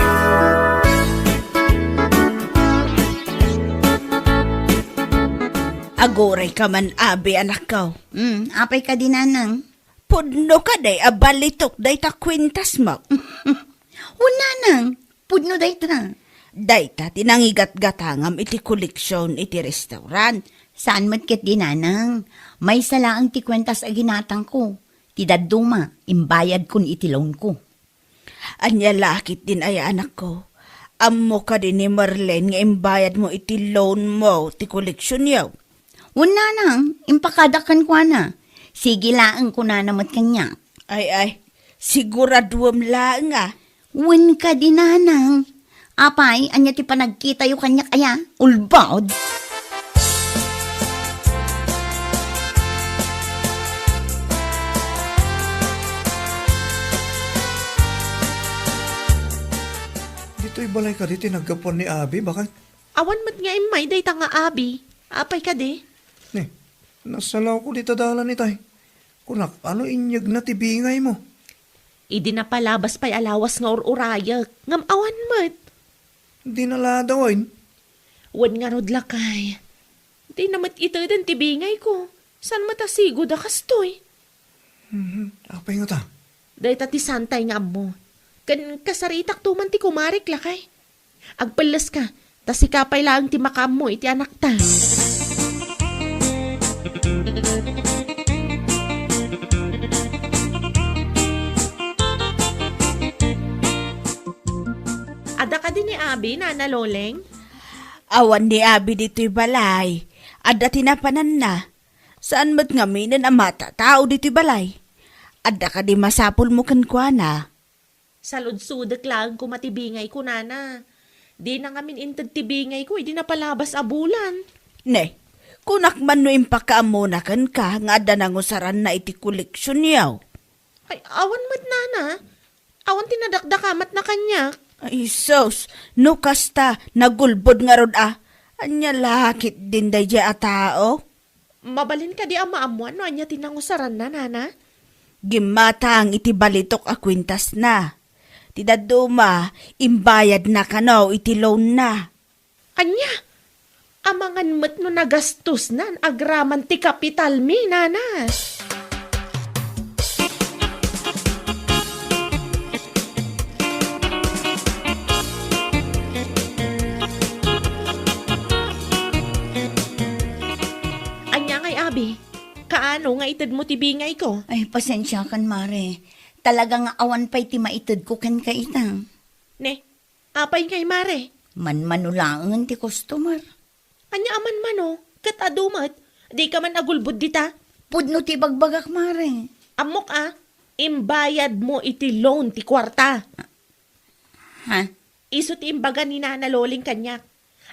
Agurayka man, Abi, anakko. Hmm, apay kadi, nanang? Pudno kadi a balitok dayta kuentasmo? Wen, nanang, pudno dayta. Dayta ti nangigatgatangam iti koleksion iti restaurant. Saan met ketdi, nanang. Maysa laeng ti kuentas a ginatangko. Ti dadduma, imbayadkon iti loanko. Ania la ketdin aya, anakko? Ammo kadi ni Marlene nga imbayadmo iti loanmo ti koleksionyo? Wen, nanang, impakadak kenkuana. Sige laeng kunana met kaniak. Ay, ay, siguraduem laeng a. Wen kadi, nanang. Apay, ania ti panagkitayo kaniak aya? Ulbod? Ditoy balay kadi ti naggapuan ni Abi, baket? Awan met nga immay dayta nga Abi. Apay kadi? Ne, nasalawko dita dalan itay. Kunak, ano inyegna ti bingaymo? Idi napalabas pay a lawas nga ur-urayek, ngem awan met. Di naladawen? Wen ngarud, lakay. Dina met iteden ti bingayko. Saan met a sigud a kastoy? Mhm. Apay ngata? Dayta ti saantay nga ammo. Ken kasaritakto man ti kumarek, lakay. Agpelleska, ta sika pay laeng ti makaammo iti anakta. Adda kadi ni Abi, Nana Loleng? Awan ni Abi ditoy balay. Adda ti napananna. Saan met ngaminen a matatao ditoy balay? Adda kadi masapulmo kenkuana? Saludsodek laeng koma ti bingayko, Nana. Dina ngamin inted ti bingayko idi napalabas a bulan. Ne, kunak man no impakaammona kenka nga adda nangusaranna iti koleksionyo. Ay, awan met, Nana. Awan ti nadakdakamatna kaniak. Ay, sus, no kasta, nagulbod ngarud a. Ania la ketdin daydiay a tao? Mabalin kadi a maammoan no ania ti nangusaranna, Nana? Gimmatang iti balitok a kuentasna. Ti dadduma, imbayadna kano iti loanna. Ania? Amangan met no nagastosnan agraman ti kapitalmi, Nana. Ania ngay, Abi? Kaano nga itedmo ti bingayko? Ay, pasensiakan, Mare. Talaga nga awan pay ti maitedko kenka ita. Ne, apay ngay, Mare? Manmano laengen ti customer. Ania a manmano? Ket adu met, dika man agulbod dita? Pudno ti ibagbagak, Mare. Ammok a, imbayadmo iti loan ti kuarta. Ha? Isu ti imbaga ni Nana Loling kaniak.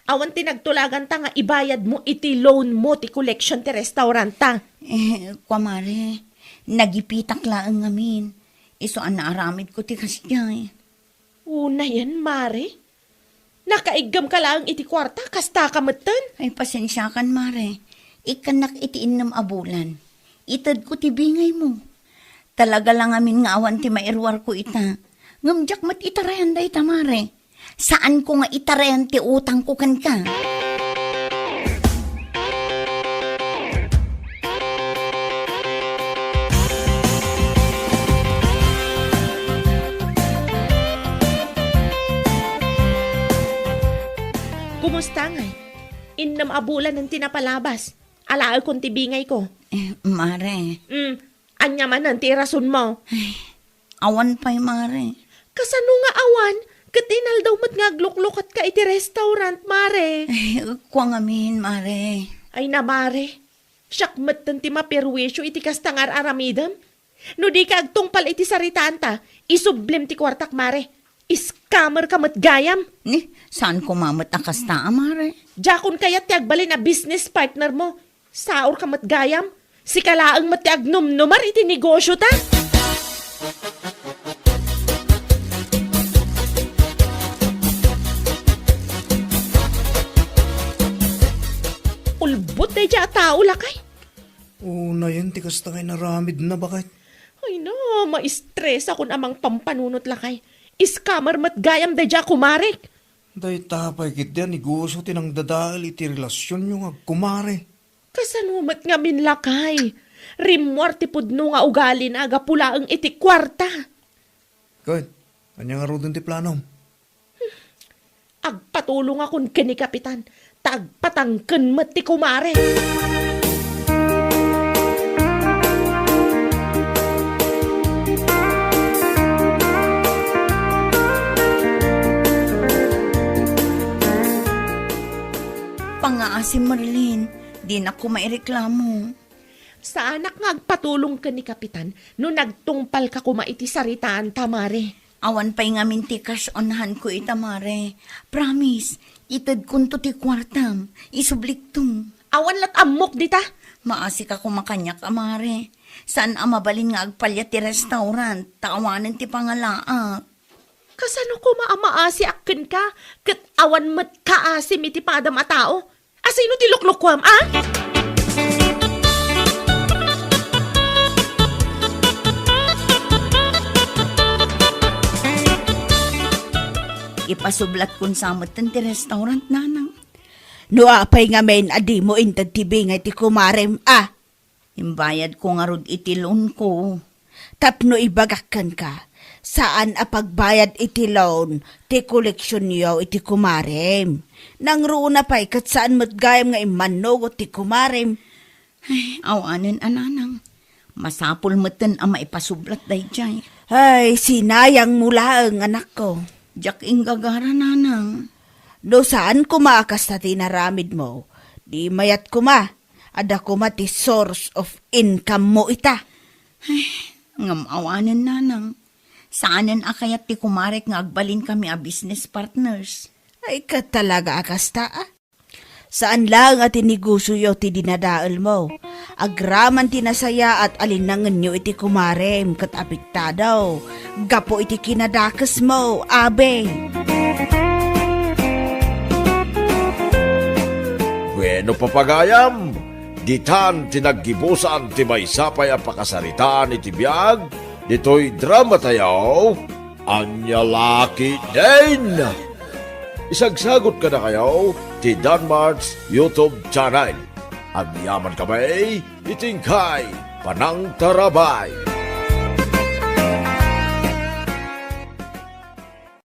Awan ti nagtulaganta nga ibayadmo iti loanmo ti collection ti restauranta. Eh, kua, Mare, nagipitak laeng ngamin. Isu a naaramidko ti kasdiay. Unayen, Mare? Nakaiggem ka laeng iti kuarta, kasta ka metten? Ay, pasensiakan, Mare. Ikkannak iti innem a bulan. Itedko ti bingaymo. Talaga la ngamin nga awan ti mairuarko ita. Ngem diak met itarayan dayta, Mare. Saanko nga itarayan ti utangko kenka. Kumusta ngay? Innem a bulanen ti napalabas. Alaekon ti bingayko. Eh, Mare. Mm, ania manen ti irasonmo? Ay, awan pay, Mare. Kasano nga awan? Ket inaldaw met nga agluklukatka iti restaurant, Mare. Ay, kua ngamin, Mare. Ay na, Mare. Siak metten ti maperwisyo iti kasta nga ar-aramidem. No dika agtungpal iti saritaanta, isublim ti kuartak, Mare. Scammer ka met gayam. Ni, saan koma met a kasta a, Mare? Diakon kayat ti agbalin a business partner mo. Saor ka met gayam. Sika laeng met ti agnumnumar iti negosyo ta. Ulbod daydiay a tao, lakay. Unayen ti kasta nga inaramidna, baket. Ay na, maistresakon a mangpampanunot, lakay. Scammer met gayam daydiay a kumarek. Dayta pay ketdi a negosyo ti nangdadael iti relasionyo nga agkumare. Kasano met ngamin, lakay? Rimmuar ti pudno nga ugalina gapu laeng iti kuarta. Ket, ania ngaruden ti planom? Agpatulongakon ken ni Kapitan, ta agpatangken met ti kumare. Pangaasim, Merlin, dinak koma ireklamo. Saanak nga agpatulong ken ni Kapitan no nagtungpalka koma iti saritaanta, Mare. Awan pay ngamin ti cash on hand ko ita, Mare. Promise, itedkonto ti kuartam. Isublikto. Awan lat ammok dita. Maasika koma kaniak a, Mare. Saan a mabalin nga agpaliat ti restaurant, ta awanen ti pangalaak. Kasano koma a maasiak kenka, ket awan met kaasim iti padam a tao? Asino ti luklukuam, a? Ipasublatkon sa metten ti restaurant, nanang. No apay ngamin a dimo inted ti bingay ti kumarem, a? Imbayadko ngarud iti loanko. Tapno ibagak kenka, saan a pagbayad iti loan ti koleksionyo iti kumarem. Nangruna pay ket saan met gayam nga immannugot ti kumarem. Ay, awanen a nanang. Masapul metten a maipasublat daydiay. Ay, sinayangmo laeng, anakko. Diak inggagara, nanang. No saan koma a kasta ti inaramidmo, di mayat koma, adda koma ti source of income mo ita. Ay, ngem awanen, nanang. Saanen a kayat ti kumarek nga agbalin kami a business partners. Ay, ket talaga a kasta, a? Saan laeng a ti negosioyo ti dinadaelmo. Agraman ti nasayaat a linnangenyo iti kumarem ket apektado gapu iti kinadakesmo, abe. Bueno, papagayam, ditan ti naggibusan ti maysa pay a pakasaritaan iti biag ditoy dramatayo, Ania La Ketdin. Isagsagut kadakayo ti Danmart's YouTube channel. Agyamankami iti inkay panangtarabay.